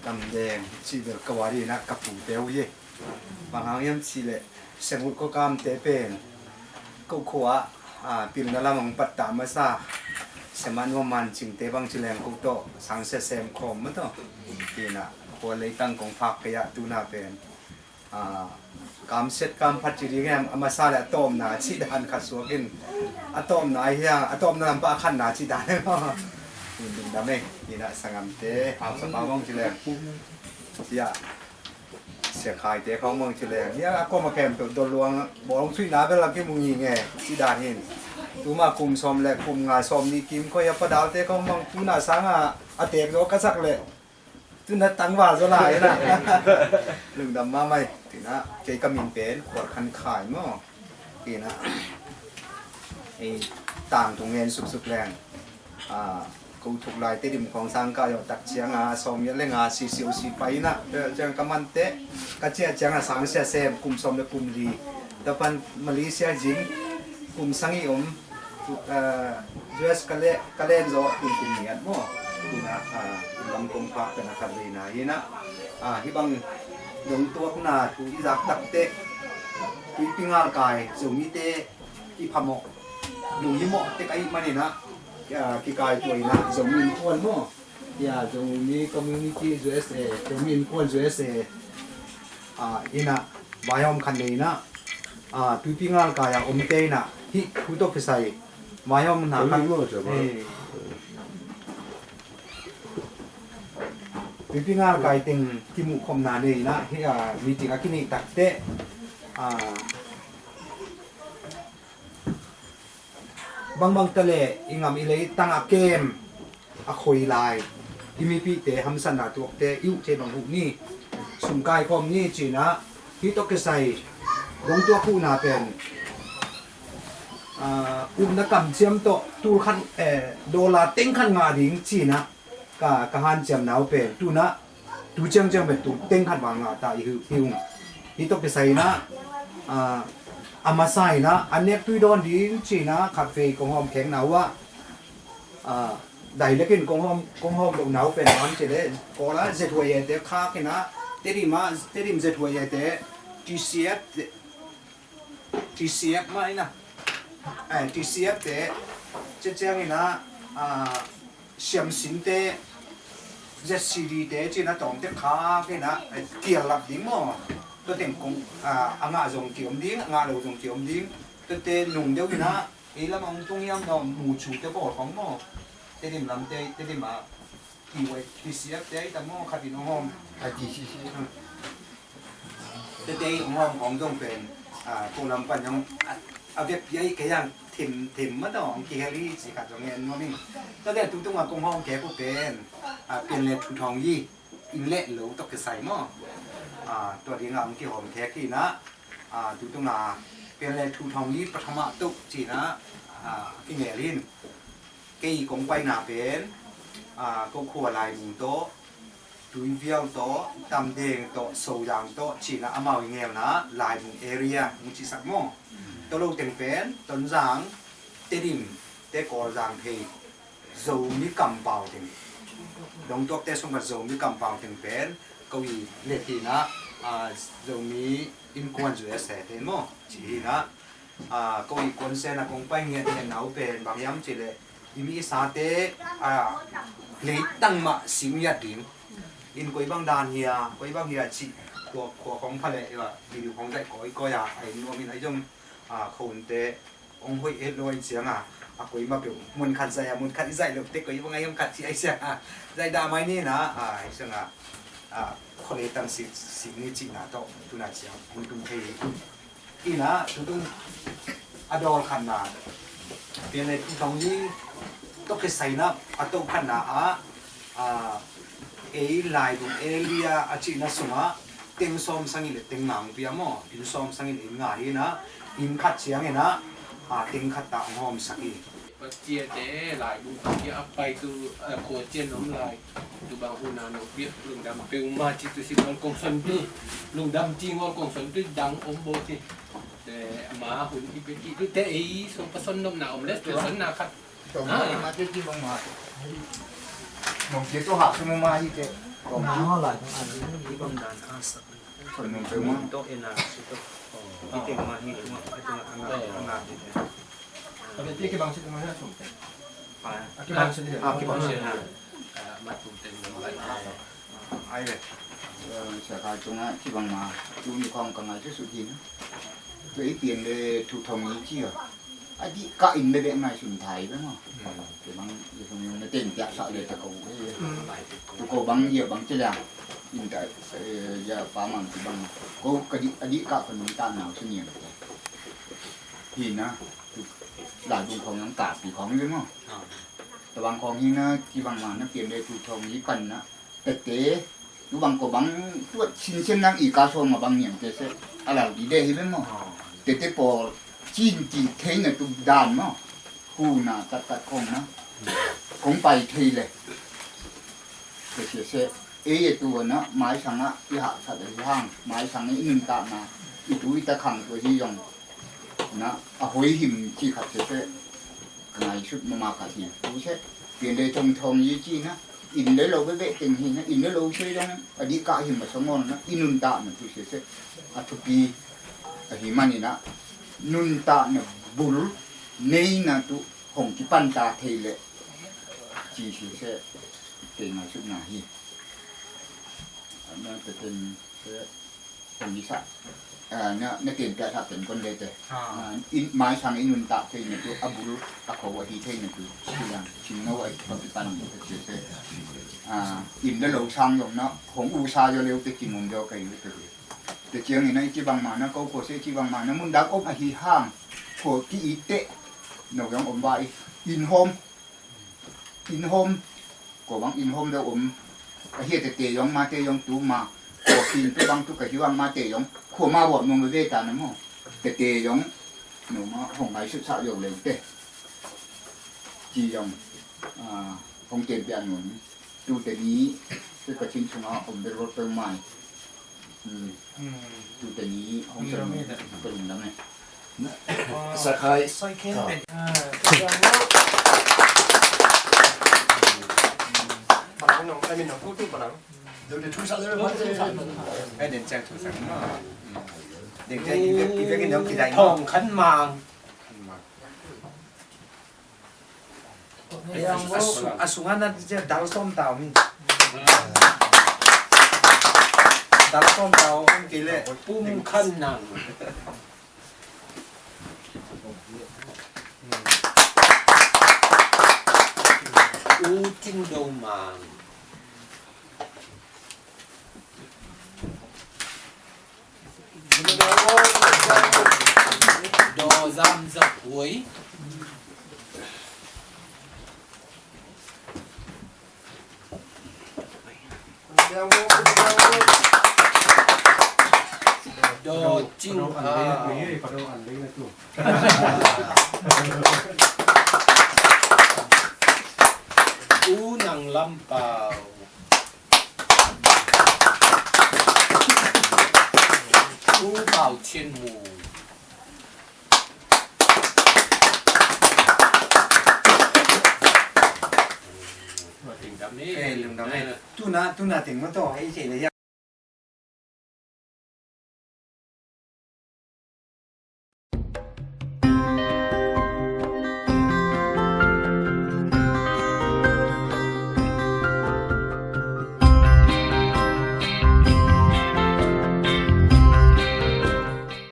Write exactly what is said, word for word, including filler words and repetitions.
Tamdeng cih bel ka wari inah ka pute uh hi. Bang hang hiam cih leh Sengulh Kawkamte pen ko khua ah, a, pilna lam hong pattah masa Seman Maman Cingte bang ci leng ko tawh sang sia sem khawm mah tawh. Inah khua leitang kong phak kei ah tuna pen, a, kam siat kam phat ci ding em, a masa le a tawpna cih dan khat suak in, a tawpna ahi hiang, a tawpna lam pah a khatna cih dan em. Lungdam ei. Inah sangamte, hausapa bang ci leng, sia, sia khaite khawng bang ci leng, hia a kawm a khempeuh dol luang bawlung suihna bel a kimu nging e, cih dan hin. Tuma kum sawm le kum nga sawm nih kim koi a padalte khawng bang tuna sanga a teek zaw ka sak leh tuna tangval zaw lai inah. Lungdam mahmah ei. Inah kei ka min pen Khual Khan Khai maw. Inah ei tangthu ngen suksuk leng, a, ko thuk lai Tedim khawng sang ka zawh tak cianga sawm giat le nga C C O C pai inah, ciang ka manteh ka ciah cianga sang sia sem kum sawm le kum li. Tapan Malaysia zin kum sagih om, a, U S ka le, ka len zawh kum kum giat maw. Inah, a, lam kong phak pen a khat veina inah, a, hih bang dongtuakna thu i zak takteh Tuipi Ngalkai Zomite i phamawh, lung hi mawh tek ahih maninah, a, kikaitua inah Zomi Innkuan maw. Ya, Zomi Community U S A, Zomi Innkuan U S A, a, inah vaihawm khat nei inah, a, Tuipi Ngalkai a omte inah hih thu tawh kisai vaihawmna khat, eh, Tuipi Ngalkai teng kimuhkhopna nei inah hih, a, meeting a kineih takteh, a, bangbang ta leh i ngam i lei tang a kem a khoi lai i mipihte hamsatna tuakte i uh thei bang huh ni, sum kaikhawm ni cinah, hih tawh kisai dongtuak huhna pen, a, upna kamciam tawh tul khat, eh, dollar teng khat ngah ding cinah ka, ka hanciamna uh pen tunah tu ciangciang pen tu teng khat val ngah ta i hi, hi ung. Hih tawh kisai inah, a, a masa inah a nek tui dawn ding cinah khat vei kong hawm khekna uh ah, a, dai lekin kong hawm, kong hawm lohna uh pen bang ci leh Kawl ah Z H Y A te khak inah, Tedim ah, Tedim Z H Y A te, T C F te, T C F mah inah, eh, T C F te, cia ciang inah, a, Siamsinte, Z C D te cinah tawmte khak inah, eh, kial lap ding maw. Tua teng kong, a, a ngah zong kiom ding, a ngah lo zong kiom ding. Tuate nung deuh inah ei lam a hong tung hiam tawh Mucu te pawl khawng maw. Tedim lamte, Tedim ah T Y, T C F te ahi ta maw, khat in hong hawm. A T C C. Tete hong hawm khawng zong pen, a, ko lam pan zong a, a vekpi ahi kei ang, them, them mah tawh hong kihel hi cih khat zong ngen nuam ing. Tate tu tungah kong hawm khek uh pen, a, Pian le Thu Thawng Yi inn le lo tawh kisai maw. A, tua dingah hong kihawm khek hi inah, a, tu tungah Pian le Thu Thawng Yi pathama toh cinah, a, kingel in. Kei kong paina pen, a, ko khua Laibu tawh, Tuivial tawh, Tamdeng tawh, Soyang tawh cinah amau i ngelna Laibu area hong cisak maw. Tua lo teng pen Tonzang, Tedim te, Kawlzang thei Zomi kampau teng, dongtuakte sungah Zomi kampau teng pen ko i let inah, a, Zomi Innkuan U S A te maw ci hi inah. A, ko i kuansen a kong pai ngiatngiatna uh pen bang hiam cih leh i mi i sate, a, leitang mah sim ngiat ding. In koi bang dan hia, koi bang hia cih khua, khua khawng pha leh, a, video khawng zaih kawikawi a, a inn nuam in a zong, a, khonte hong hoih het lo a inn cianga, a koi mah peuh mun khat zaih a, mun khat i zaih loh teh koi bang a hiam khat cih a ih cianga zaih dah mai ni inah, a, ih cianga, a, khua leitang sik, sik ni cihna tawh tuna ciang hong tung thei hi. Inah tutung a dawl khatna, Pian le Thu Thawng Yi tawh kisai inah a toh khatna ah, a, ei Laibu area a cihna sungah teng sawm sagih le teng nga hong pia maw, inn sawm sagih le inn nga hi inah, inn khat ciang inah, a, teng khat tah hong hawmsak hi. Pasiate Laibu kia a pai tu, a, khua cian om lai. Tu bang huna no piak lungdam peuhmah ci tu si ngol kong son tu. Lungdam ci ngol kong son tu dang om bo ci. Te ama hun i pe ki tu te ei so pa son nom na om les tu son na khat. Tong ma te ci bang ma. Nong kia tu ha su ma hi te. Nang aw lai tang an. Kibang dan a sak. Kon nung pe ma. Tok ena si tok. Ite ma hi tung a tung a anga anga di. Ka beti kibang si tung a sum te. Pa. Kibang si di. Ah, kibang si na. Ma tung te ma. Ai le. Sia kai tung a kibang ma. Tu ni kong ka ngai su su di na. Tu i pian le tu thong ni ci a. A dih kah in bebek ngaihsun thei ve maw? Kei bang i hong na ten piaksak le ta ko hi. Tu ko bang ia bang ci liang in ta ia pa mang ci bang ko ka dih a dih kah ko nung ta nau sini a te hi na. Tu lai bung khong yang ta pi khong ve maw? Ta bang khong hi na ci bang ma na pian le tu thong hi pan na. Tete tu bang ko bang tuat sinsen nang i ka sawm a bang niam te se a lau di de hi ve maw? Tete pawl cin ti thei na tu dan maw? Hu na tat tat khong na kong pai thei le. Te se se ei e tu na mai sang a i hah sat a hi hang mai sang a i nun ta na i tu i ta khang tu hi zong na a hoi him ci khat se se. Ka ngaihsut mama khat hi tu se. Pian le thong thong yi ci na inn le lo bebek teng hi na inn le lo se zong a dih kah hi masa ngawn na i nuntakna tu se se a thupi ahi manin ah nuntakna bul neina tu hong kipan ta thei leh ci se se kei ngaihsutna hi. Na teten se Kon ni sa na na ten pia sa ten kon le te. Mai sang i nuntak thei na tu a bul a kho a hi thei na tu silang sing no a i pa pi pan ni te se se. In le lo sang yong na hong u sa yo leu te ki mun yo kai te. Te chiang in a i ci bang ma na ko ko se ci bang ma na mun dak om a hi hang ko ki i te no yong om ba i in hom. Inn hawm ko bang inn hawm deuh om a hi a tete yong mate yong tu ma ko kin tu bang tu ka hi bang mate yong ko ma wam nung ve ta na mo tete yong no ma hong ngai sut sa yo le te ci yong hong ten pia nun tu te ni te ka chin sunga om be rot pe mai. Tu te ni hong son ka lungdam e. Sakhai. Sakhai pen. Palang nong, ai min nong thu thu palang. Ai den chang thu sang ma. Den chang i vek i vek i nong kidai ma. Thong khan mang. A sung a na dal sawm tau mi. Dal sawm tau mi kei le pum khan nang. U Cing Do Mang. Daw Zam Zak Huai. Daw Cing A. U Nang Lam Pau. U Pau Chin Mu. Lungdam ni. Eh, lungdam ni. Tuna, tuna teng ma to, hei sei le ya.